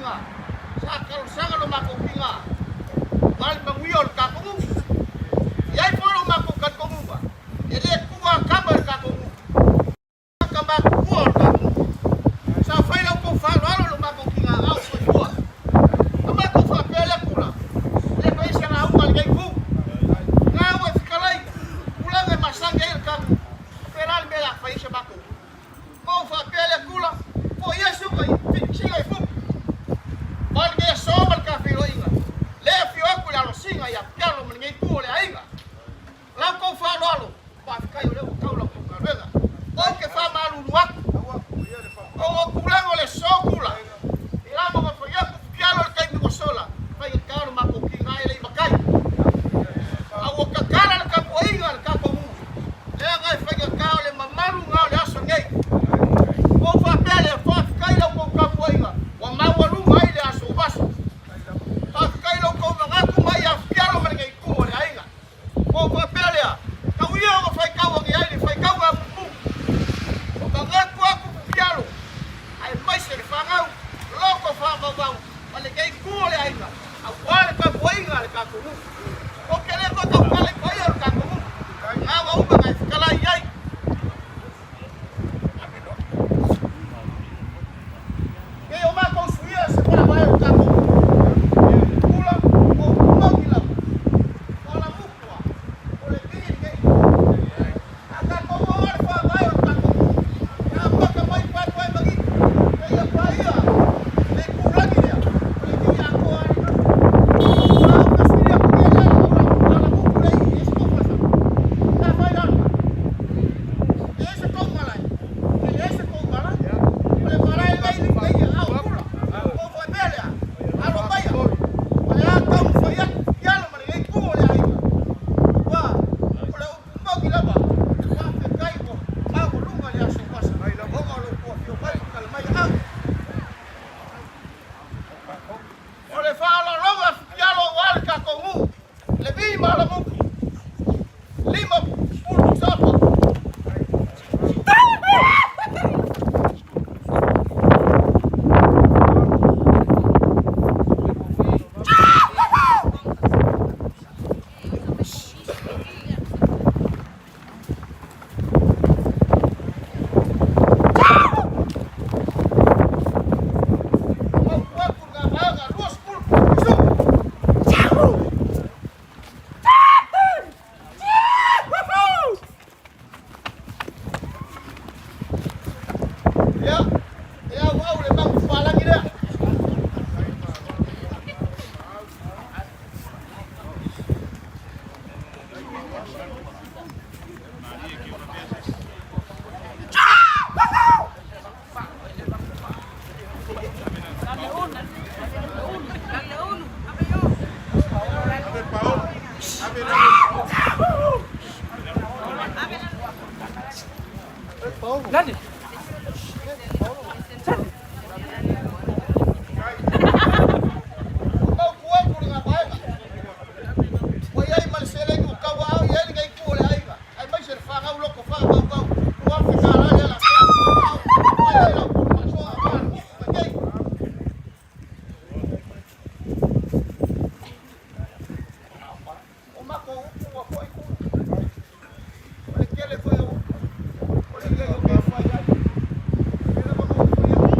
kiga. Sa talosaga lo matou kiga aua le manuia o le tatou nuu. E i ai foi lo matou talitonuga, e le tuua tama i le tatou nuu. Tagata matutua o le tatou nuu. Sa fai la outou faaaloalo i lo matou kiga a o soifua. Na matou faapea lea tula, e le toe i se lauga a lenei itu. Na ua e fetalai i tulaga e masani ai le tatou nuu, e pei la le mea o le a fai ai se matou nuu. Ma ou faapea lea tula, po o Iesu ka sila i futu. Mai lenei aso ma le tafeiloaiga, le afio atu i le alosiga ia Pialo ma lenei itu o le aiga. La outou faaaloalo, faafetai o lea ua tau la outou galuega. Ou te faamalulu atu, ona o tulaga o le aso tula, i la ma fai atu Pialo i le taimi ua sola, faigata lo matou tiga e le i matai. A ua tatala le tapuaiga a le tatou nuu, Leaga e faigata o le mamalu na o le aso nei. Ua ou faapea lea, faafetai i la outou tapuaiga ua maualuga ai le aso aso. Faafetai i lo outou manatu mai ia Fialo ma lenei itu o le aiga. Ua ou faapea lea, tau ia ona faitau ane ai le faitauga a Pupu. Ua manatu atu Fialo, aemaise le fanau loto faamaumau ma lenei itu o le aiga aua le tapuaiga a le tatou nuu. Ou te le toe tautala i paia o le tatou nuu, na ua uma ona e fetalai i ai. Nei o matou suia se faavae o le tatou nuu. Pula o moni lava. O Alamutu a, o le vili lenei. A tatou o le faavae o le tatou nuu, e amata mai i Paepae ma Niu, seia paia le itulagi lea, o le vili atoa lava lena. A ou fesili atu nei la i lau Alamutu lea i isi tou falesa, sa fai la lena? E i ai se tou malae? E leai se tou malae. O le malae la i nei ao pula. Ou faapea lea, alo maia, o le a taumafai atu i alo ma lenei itu o le aiga. Aua o le upu moni lava, faafetai ua maualuga le aso asa, ona o lo outou afio mai ma tala mai au. O le faaaloaloga fialo aua le tatou nuu, le vi ma Alamutu, 50 tausaga. Ia, e auau le magu palagi lea. Lani. Ua i ai ma le seleni ua tauaao i ai lenei itu o le aiga, aemaise le fanau loko faamaumau $2,000 lea la fea tauaao mai ai lau pulu faasoa aua le motu lenei. O matou upu ua foi kula. O le tele foi o upu, o le i ai o mea e fai ai. O lea lava na ou fai atu,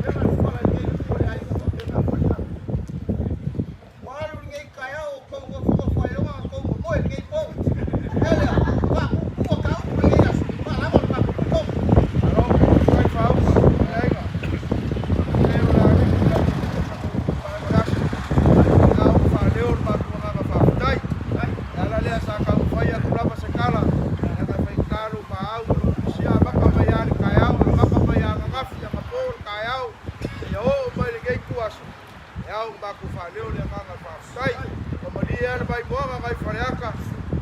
pena le fala i lenei itu o le aiga faapena foi le tatou. Ua alu lenei taeao o tou nofonofo ai ona tou momoe i lenei po. O le mea lea, faapuupuu ta upu i lenei aso, faalava le matou tautoga. Malo, faafetai Faauma, le aiga. Faafetai o le alii ia o le aso. Na ou faaleo le matou agaga faafetai. Le ala lea sa taumafai atu lava se tala, leaga e faigata lou maau ma lou tusia, amata mai lava i le taeao, amata mai lava ananafi, anapo le taeao, seia oo mai lenei ituaso. E ao ona matou faaleo le agaga faafetai. Ua malie lava le maimoaga nai Faleata,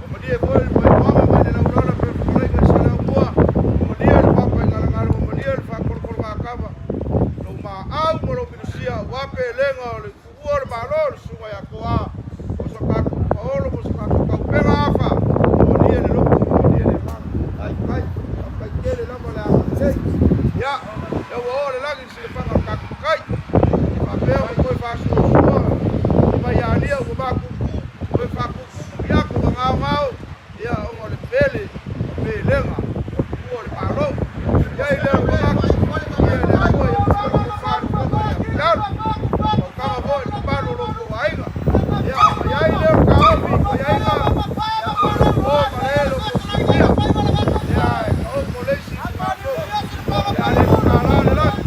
ua malie foi le maimoaga nai le Laulala pei o le fetalaiga i Saleaaumua, ua malie le papa i Galagala, ua malie le faatolotologatava, lou maau ma lou minusia aua pelega o le tuua o le Malo o le Susuga ia Toa mo so tatou paolo mo so tatou taupega afa, ua malie le loto, ua malie le agaga. Faafetai, faafetai tele lava le agalelei. Ia, lea ua oo le lagi i le silafaga o le tatou matai. E faapea ona faasuasua i vaialia ua makuukuu toe faakuukuumu viato ma gaogao, ia ona o le pele ma pelega o Tupua o le Malo. I ai lea o le manatu, ia le Atua ia maua le tofa i le Fofoga ia Tialu, faautaga foi i le mamalu o lo outou aiga. Ia ona i ai lea o le taofi i Paiaiga, ia malo malae lo outou silafia. Ia e taoto le isi usugafono, ia a le tatala le lagi,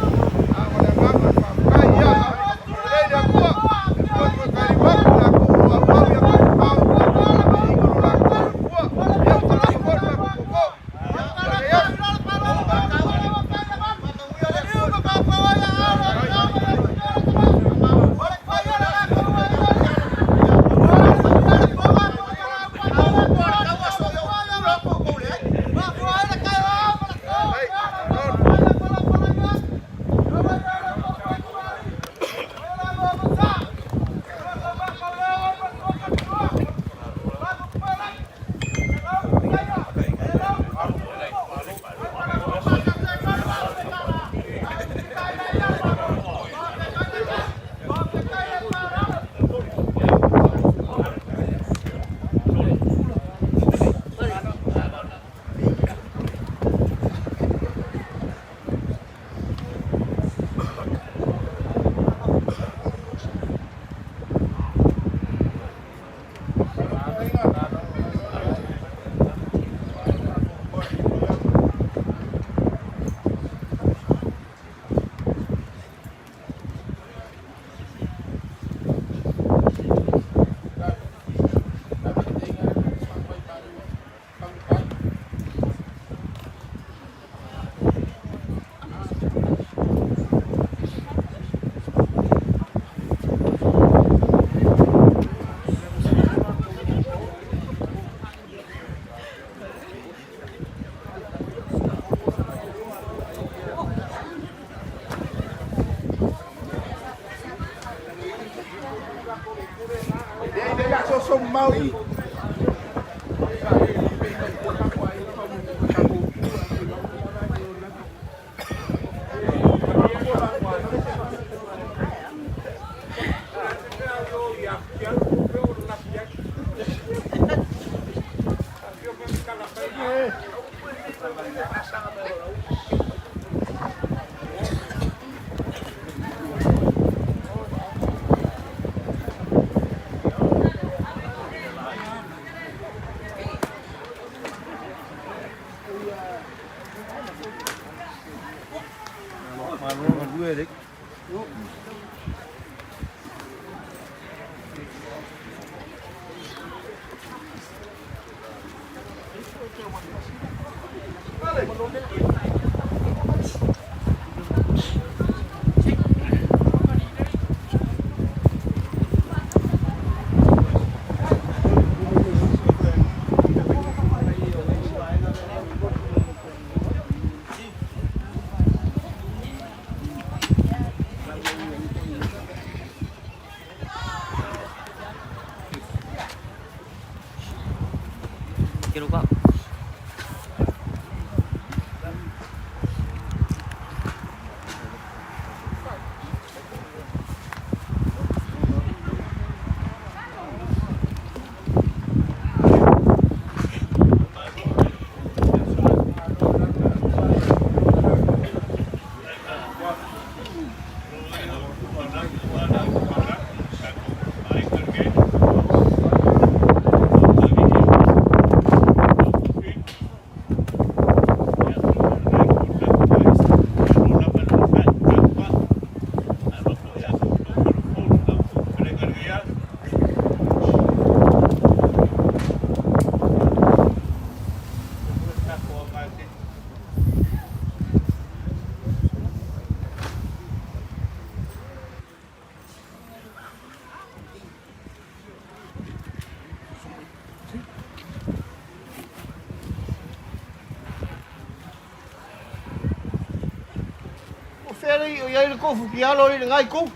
a o le agaga o le faafetai. Ia agalelei le Atua, e toe tailima atu i latou o lo o auau i atunuu mamao e iga lo latou soifua. Ia ua lava foi le matou tootoo. Manuia lenei aso. Faafetai. Malo. O fea lea o i ai le kofu ki alo i le ngai kou?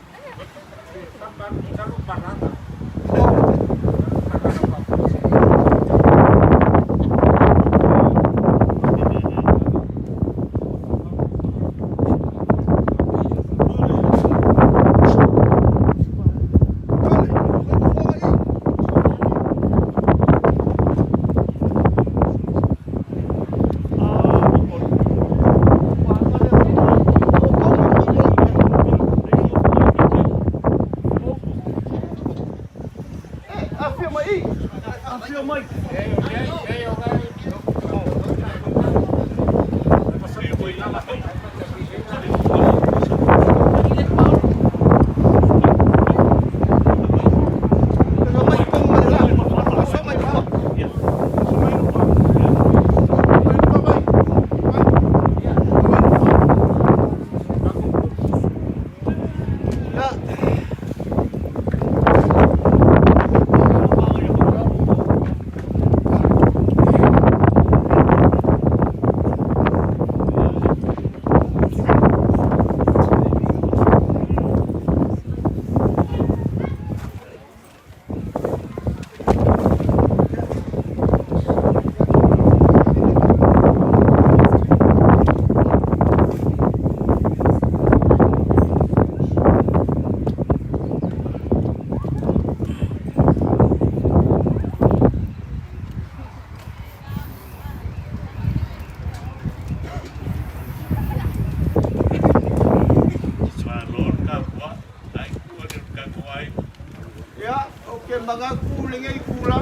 magaku lenei itulā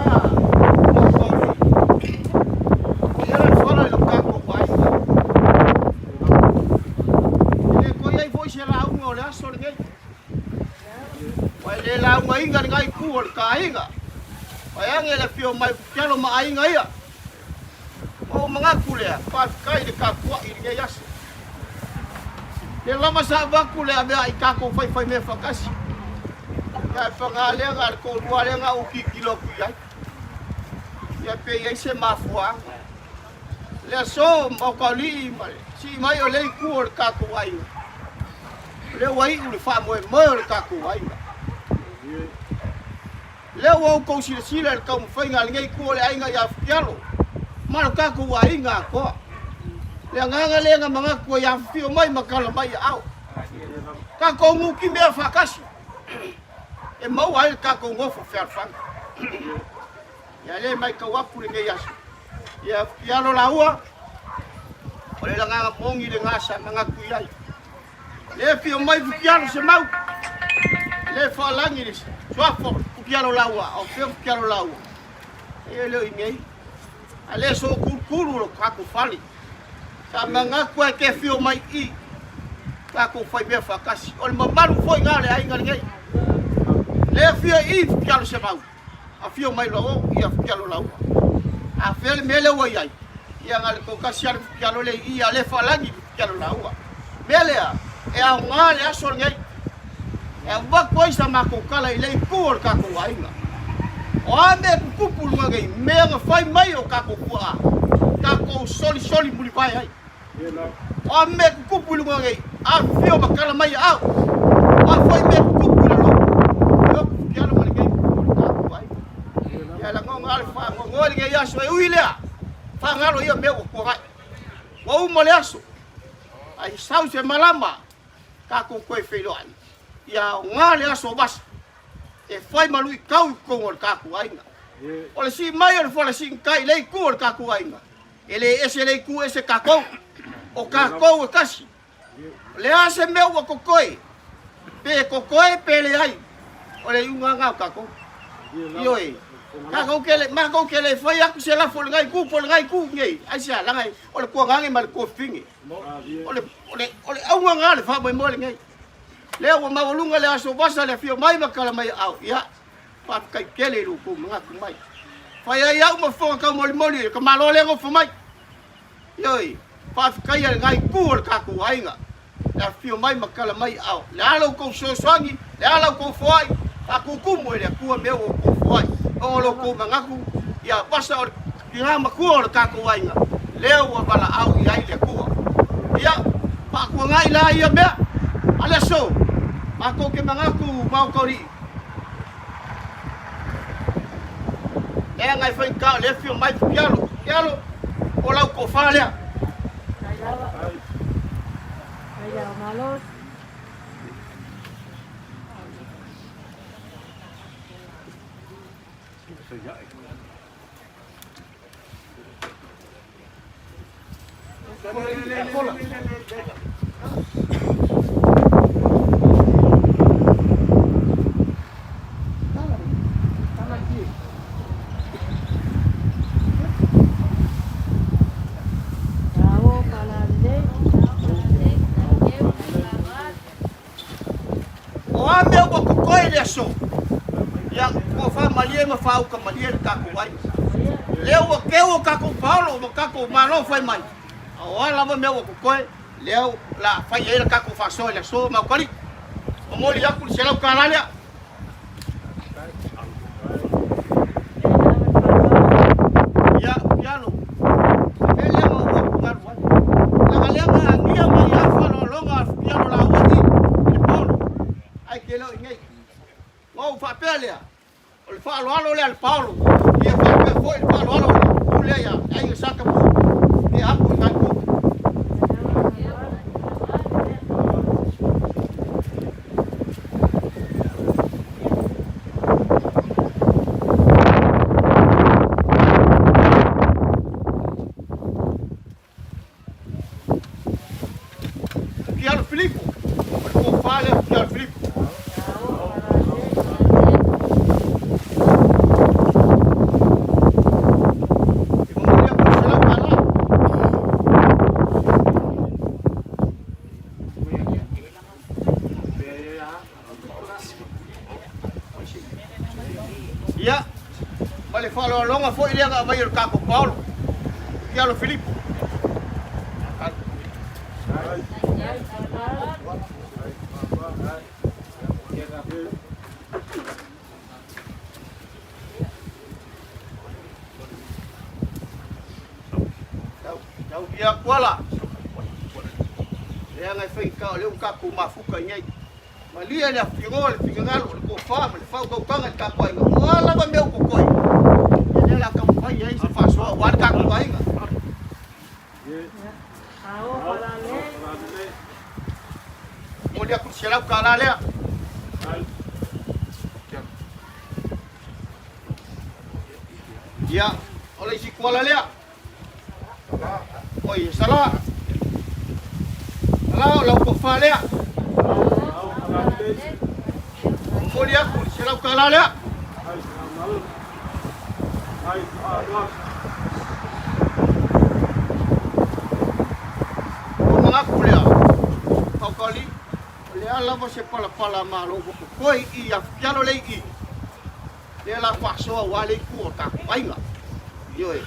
maumau nei. O ia le fala i lo tatou aiga. E le toe i ai foi se lauga o le aso lenei. Ua e le laugaina lena itu o le ta aiga. Vaeane le afio mai o Kutialo ma aiga ia. Ua ou manatu lea, faafetai i le tapuai i lenei aso. Lea lava sa avatu le avea i tatou faifaimea faatasi. Ia ae paga lea na o le toalua lea na ou tilotilo atu i ai. Ia pe i ai se mafuaaga. Le aso Maokalii ma le sii mai o lea itu o le tatou aiga. O lea ua iu le faamoemoe o le tatou aiga. Lea ua outou silasila i le taumafaiga a lenei itu o le aiga ia Futialo ma lo tatou aiga atoa. Le agaga lea na manatu ai afifio mai ma tala mai aao. Tatou nutimea faatasi e maua ai le tatou nofo fealofani. Ia lea e matau atu lenei aso, ia Futialo laua, o le lagaga moni lena sa manatu i ai. Le afio mai Futialo Semau, le faalagi le suafa o Futialo laua, o fea Futialo laua. E le o i nei. A le sootulutulu lo tatou fale. Sa manatu ai ke afio mai i tatou faimea faatasi. O le mamalu foi na o le aiga lenei. Le afio i Futialo Semau, afio mai loa ia Futialo laua. A fea le mea lea ua i ai, ia na o le toatasi lava le Futialo lea i i, a le faalagi Futialo laua. Mea lea, e aoga le aso lenei e avatu ai sa matou tala i le itu o le tatou aiga. O a mea e tutupu i luga nei, mea na fai mai e o tatou tuaa, tatou solisoli mulivae ai. O a mea e tutupu i luga nei, afifio ma tala mai au. O a foi mea e tutupu i lalo, e oku Futialo ma lenei itu o le tatou aiga. Ia lagona lava le faanoanoa i lenei aso, e ui lea, faagalo ia mea ua tuanai. Ua uma le aso, ae sau se malama tatou toe feiloai. Ia aoga le aso vasa e fai ma luitau i totonu o le tatou aiga. O le sii mai o le fala siitai i le itu o le tatou aiga, e le ese le itu ese tatou. O tatou e tasi. O le a se mea ua totoe, pe totoe pe leai, o le iuga lena o tatou. Ioe, tatou te le, matou te le fai atu se lafo i lena itu po o lena itu nei. Aisea? Leaga o le tuagage ma le tuafafine. O le, o le, o le auga lena o le faamoemoe lenei. Lea ua maualuga le aso vasa le afio mai ma tala mai aao. Ia, faafetai tele i lo outou manatu mai. Fai ai au ma fofoga taumolimoli i le tamaloa lea nofo mai. Ioe, faafetaia lena itu o le tatou aiga, le afifio mai ma tala mai aao. Le a la outou fesoasoani, le a la outou foai, faatutumu e le Atua mea ua outou foai, ona o lo outou manatu ia vasa o le tina matua o le tatou aiga, lea ua valaau i ai le Atua. Ia, faatuanai la ia mea, a le aso, matou te manatu maotaolii, Leaga e faigata o le afio mai Futialo. Futialo, o lau tofa lea. O a mea ua totoe i le aso, ia, ua faamalie ma faauka malie le tatou ai. Lea ua keu o tatou paolo ma tatou malo fai mai, a o a lava mea ua totoe, lea o le a fai ai le tatou faasoa i le aso maukali. Momoli atu le $100 lea. Ia, Pialo, mea lea ma ua galu ai. Leaga lea na agia mai a faaaloaloga a Pialo laua i i le paolo, ae te le o i nei. Ona ou faapea lea, o le faaaloalo lea a le paolo, ia faapea foi le faaaloalo a le pule ia aiga Sa Tapu, ia aku i nai Pialo Filipo, o le tofa lea o Pialo Filipo. Ia, ma le faaaloaloga foi lea na aumai e le tatou Paolo i alo Filipo. Tau ia kuala. Leaga e faigata o lea ua tatou mafuta i nei. Malie le afioga, le finagalo, le tofa ma le faautautaga i le tatou aiga. O a lava mea o totoe, ia lea o le a taumafai ai se faasoa aua le tatou aiga. Momoli atu le $100 lea. Ia, o le isi tuala lea. Oi, Sala. Sala, o lau tofa lea. Momoli atu le $100 lea. Ua manatu lea, Faukali, o le a lava se palapala malo ua totoe i i Afialo lea i i. Lea la faasoa aua le itu o tatou aiga. Ioe.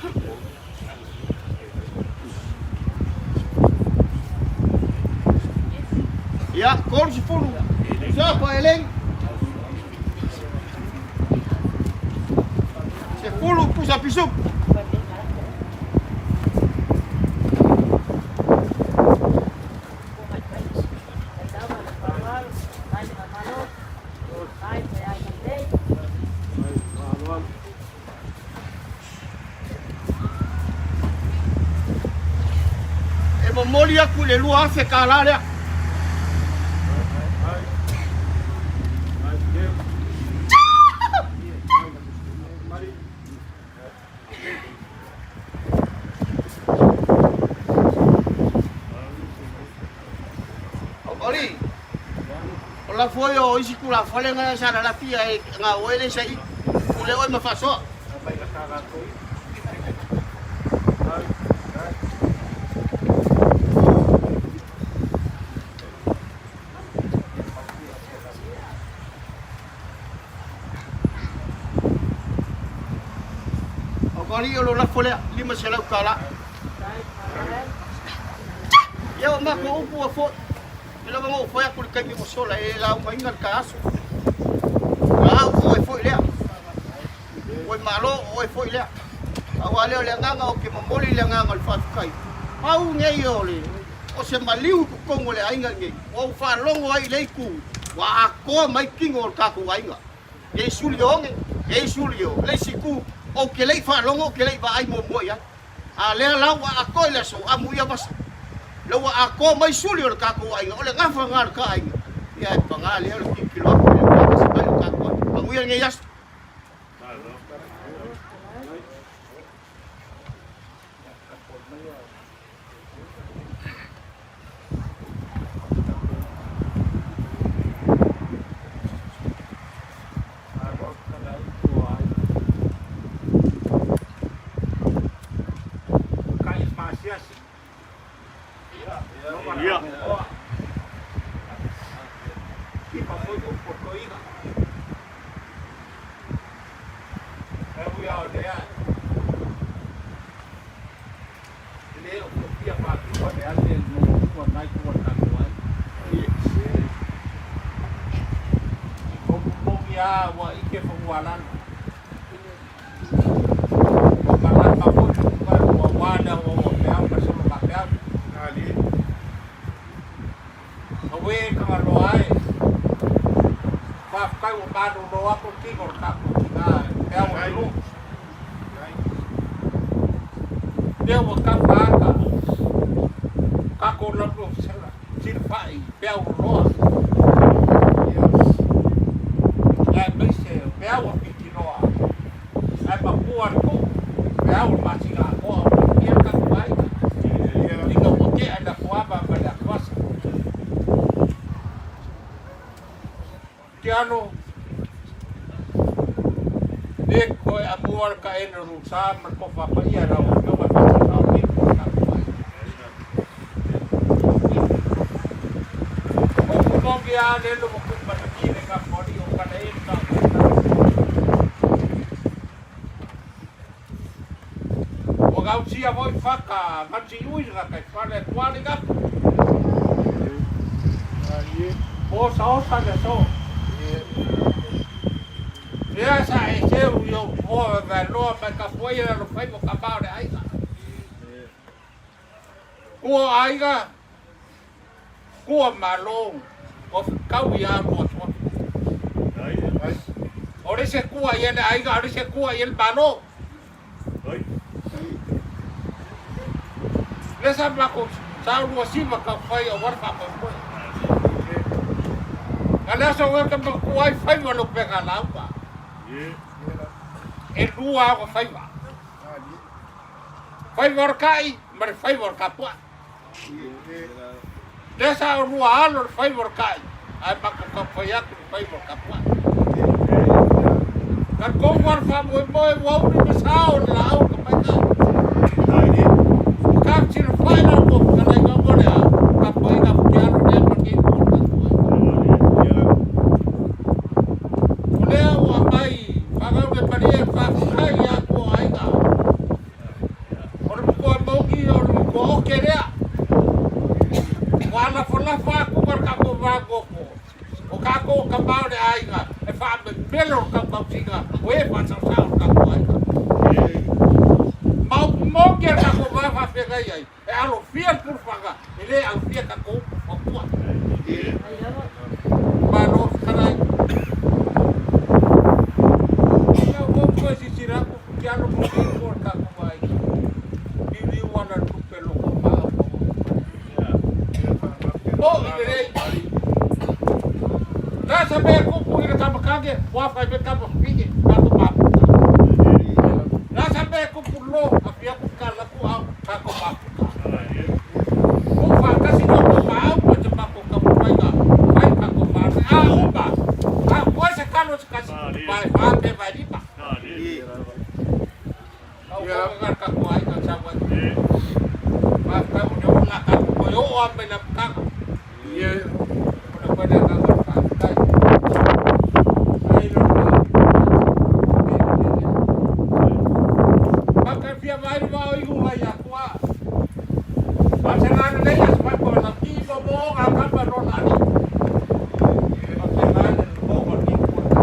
Ia, 30. Sa pa eleng. 10 pusa pisup. E momoli atu i le $2,000 lea. Oli, o la foi o isi tulafale na sa lalafia e ngā oe le sa i pule oe ma faasoa. O ka alii o lo lafo lea, $500. Ia o matou upu ua foi. E lava na ou fai atu i le taimi ua sola e laugaina le taaso. La o oe foi lea. Oe malo o oe foi lea. Aua lea o le agaga ou te momoli le agaga o le faafetai. Pau nei o le o se maliu i totonu o le aiga lenei, ua ou faalogo ai i le itu ua atoa mai tino o le tatou aiga. E i suli o oge, e i suli o le isi itu, ou te le i faalogo, ou te le i vaai muamua i ai. A lea la ua atoa i le aso, amuia vasa. Lea ua atoa mai suli o le tatou aiga, o le gafa lena o le ta aiga. Ia e paga lea o le tilotilo atu i le faatasi mai o le tatou aiga. Manuia lenei aso. ia foi faka ngati ui nga kai fale tuali gapu. Osa osa le so. Ia sa e seu i o moa ve loa mai ka fua ia lo fai mo ka mao le aiga. Kua aiga, kua malo, o kau ia lua sua. O le se kua ia le aiga, o le se kua ia le malo. Le sa mako sa lua siva ka fai o war fa mo. A le aso ka ma kua ai fai mo lo pega lauga. E lua o fai va. Fai mo kai, ma le fai mo ka pua. Le sa o lua alo le fai mo kai. Ai mako ka fai aku le fai mo ka pua. Ka kou war fa mo mo e wau ni ma sao le lau ka mai ka. Ka tiro fai la mo ka lai ka mo le a. Ka poi ka ke alo le ma ke ko ka ko. O lea ua mai whangau le paria e whawhai ia ko aiga. O le mkoa mauki o le mkoa oke lea. Ua lafo lafo aku ka ka ko vāgopo. O ka ko ka mau le aiga e wha me melo ka mautinga o e wha sao sao ka ko aiga. Mau mongi ka ko vā whawhengai ai. E alo fia purwhanga e le au fia ka ko o kua. Malo karai. Ia o ko si sira ko ki alo mo ki ko ka ko vai. Ni ni wana tupe lo ko ma o. O i le rei. La sa me ko ku i le kama kage, wa fai me kama fige, ka ko ma. La sa me ko pu lo, a fia ku ka la ku au, ka ko ma. Ko fa ka si ko ma au ko te ma ko ka mai ka, mai ka ko ma. A uba. A ko se kalo se kasi vai fa me vai lipa. Au ko ka ka ko ai ka sa wa. Ma ka o ne o la ka ko yo o a me la ka. O le ko le ka ka ka. Ai lo ka. Ma ka fia vai va o ihu mai a kua. Ma se na le ya sa ko la ki mo mo ga ka pa ro la ni. Ma se na le mo ko ni ko ka.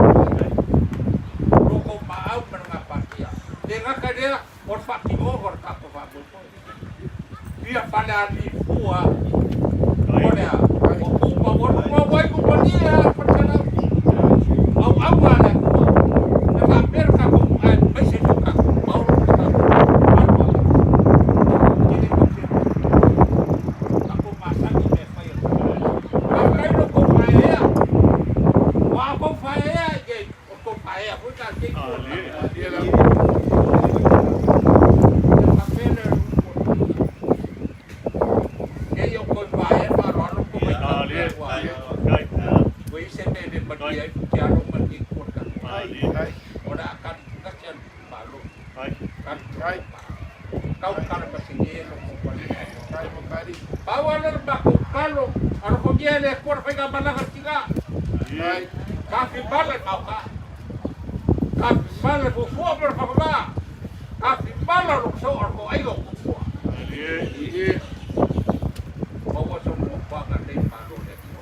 Lo ko ma au pa nga pa tia. Le nga ka lea o le fa ki mo ko ka ko fa mo. Fia fa le ali fua. O le a. O ku ma mo mo wai ku pa ni a pa tana. Au au a le ku. Le fa per ka ko ai mai se to ka ko ma o ka ko. Ma ko. Ki le ko te. Ka ko ma sa ni me fa ia. Ka kai lo ko fa ea. Wa ko fa ea ke o ko fa ea fu ka ke ko. Ka pele Ke yo ko fa ea fa ro ro ko mai ka. Wei se me le ma ti ai fu te alo ma ti ko ka. Ora ka ka te malo. Ka kau kala pa se ye lo ko pa. Pawa le ba ko kalo aro ko ye le ko fa ka bala ka tiga. Ka fi bala ka ka. Ka fi bala fo fo por fa ba. Ka fi bala ro so ar ko ai ko ko. Pawa so mo pa ka le pa ro le ko.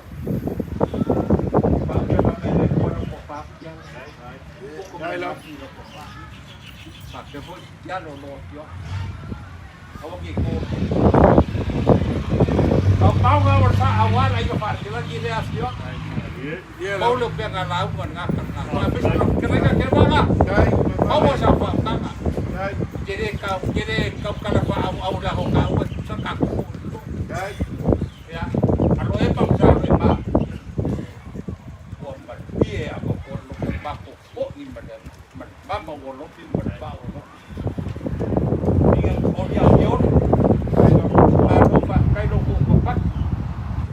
Pa ke ba me le ko ro ko pa. Ko ko la ki ro ko pa. Pa ke fo ya lo lo tio. Awa ki ko. Kau pau nga or sa awala i fa te la ki le asio. Pau le pe nga lau man nga ka nga. Pa pe lo ke nga ke nga. Pau sa fa ka nga. Kere ka kere ka ka la fa au au la ho ka au sa ka ko. Ya. Alo e pa sa e ma. Ko ma pie a ko ko lo ko ma ko ko ni ma de ma ma ma wo lo pi ma ba wo lo. Ni o ya yo. Ma lo fa kai lo ko ko pa.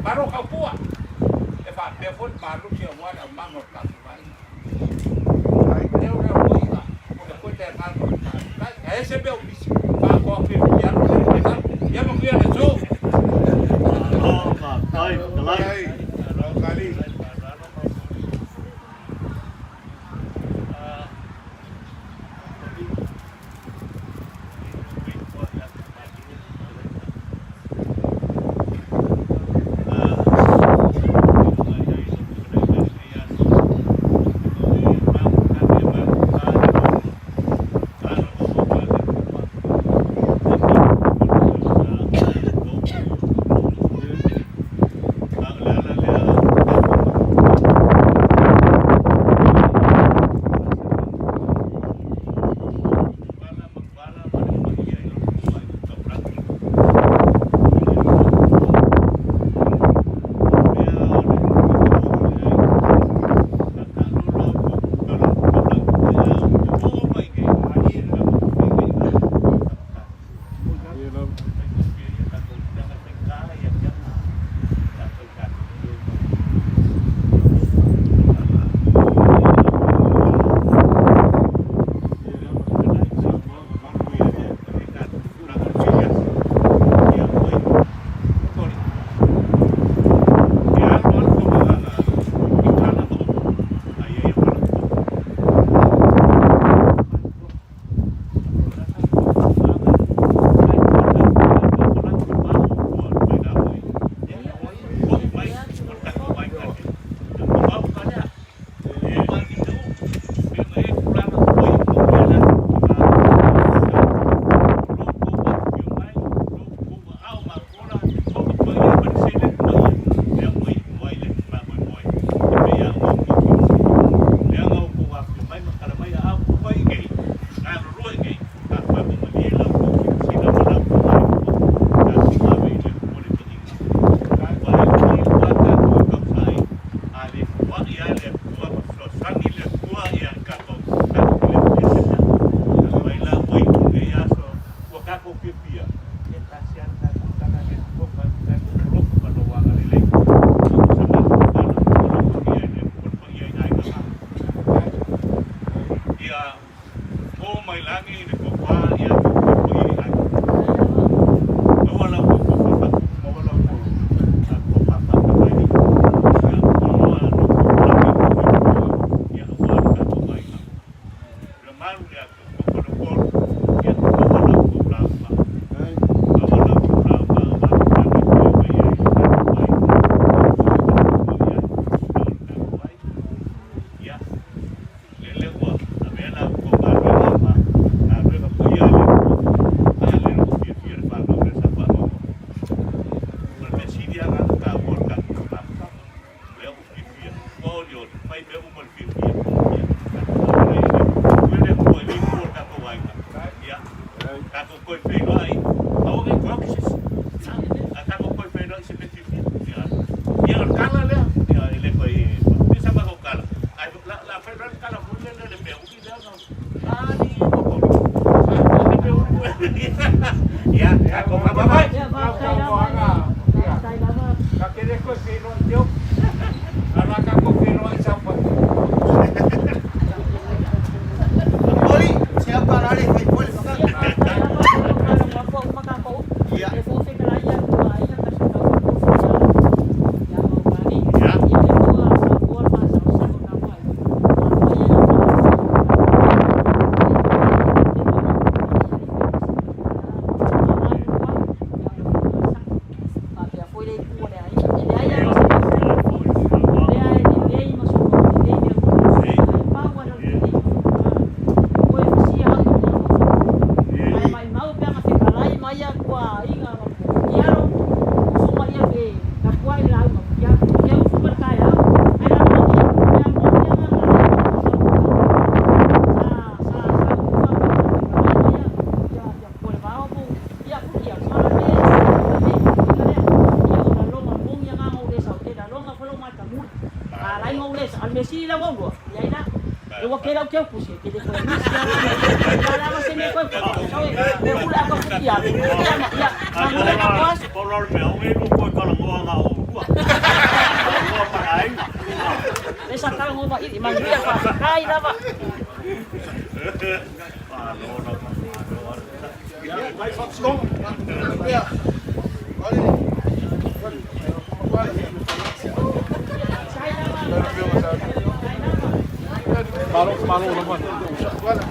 Ma lo ka pua. E fa pe fo ma lo che wa la ma ngo ka mai. Leo leo ko ina. Ko le ko te ka ko ka. Ka e se be o bisi. Pa ko pe ya lo le ka. Ya mo ya le so. lou matamuli. A ala ai ona ou le sao. A o le mea sili lea ua ou iloa, leai la. E ua tele au teutusi, e te le toe misi lava. O le a lava se mea e toe fai, sau e pule atu atu i alu, ia, ia, manuia le tatou aso. Pau la o le mea, aua ne i lua toe talanoa na o oulua. Talanoa ma le aiga. Lea sa talanoa vaili, manuia, faafetai lava. Malo lava, malo lava. Mai faamasinoga. Ia, ole. Malo, malo lava. Tuala.